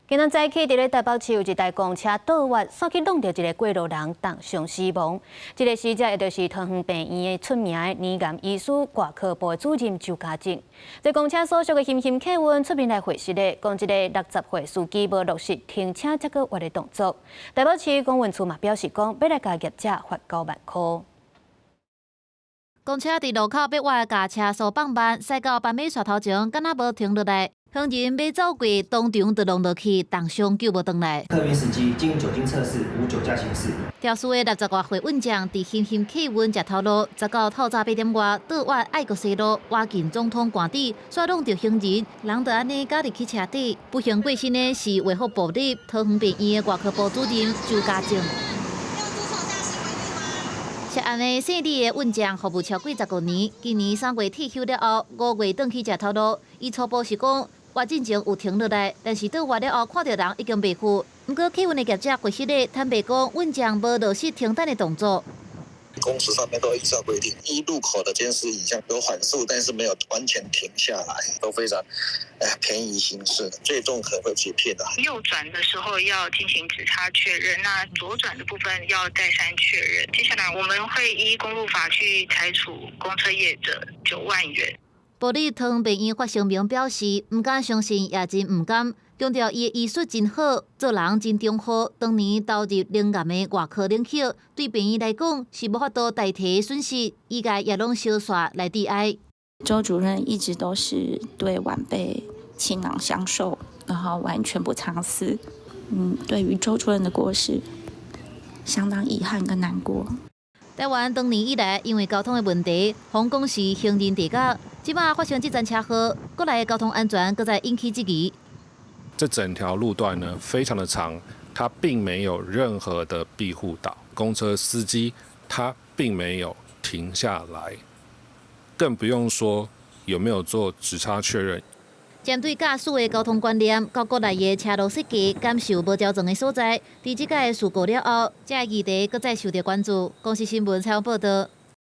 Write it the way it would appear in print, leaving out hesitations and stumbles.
今仔早起，佇咧台北市有一台公車倒彎，煞去挵著一個過路人，重傷死亡。這個死者也就是桃園病院的出名的乳癌醫師外科部的主任周家正。這公車所屬的欣欣客運出面來回釋的，講這个60歲司機無落實停車才閣彎的動作。台北市公運處嘛表示講，欲來共業者罰9萬箍。公車佇路口欲倚共車速放慢，駛到斑馬線頭前，敢若無停落來。行人欲走過，當場就挵落去，重傷救無轉來。客運司機經酒精測試無酒駕行駛。肇事的60外歲運將佇欣欣客運食頭路，19透早8點外倒倚愛國西路，倚近總統官邸，煞挵著行人，人就按呢咬入去車底。不幸過身的是衛福部立桃園病院的外科部主任周家正。涉案的姓李的運將服務超過15年，今年3月退休了後，5月轉去食頭路。伊初步是講，倚進前有停落來，但是倒倚了後看著人已經袂赴。毋過客運的業者回釋咧，坦白講，運將無落實停等的動作。工時上面都依照規定，依路口的監視影像有緩速，但是沒有完全停下來，都非常便宜行事，最終可能會欺騙的。右轉的時候要進行指差確認，那左轉的部分要再三確認。接下來我們會依公路法去裁處公車業者9萬元。部立桃園病院發聲明表示，毋敢相信，也真毋甘，強調伊的醫術真好，做人真中和。當年投入乳癌的外科領域，對病院來講是無法度代替的損失，醫界也攏相紲來致哀。周主任一直都是對晚輩傾囊相授，然後完全不藏私。對於周主任的過世，相當遺憾跟難過。台灣長年以來因為交通的問題，封講是行人地獄。這擺發生這場車禍，國內的交通安全閣再引起質疑。這整條路段呢，非常的長，它並沒有任何的庇護島，公車司機他並沒有停下來，更不用說有沒有做指差確認。針對駕駛的交通觀念，佮國內的車路設計，感受無周全的所在，佇這擺事故了後，這个議題閣再受著關注。公視新聞採訪報導。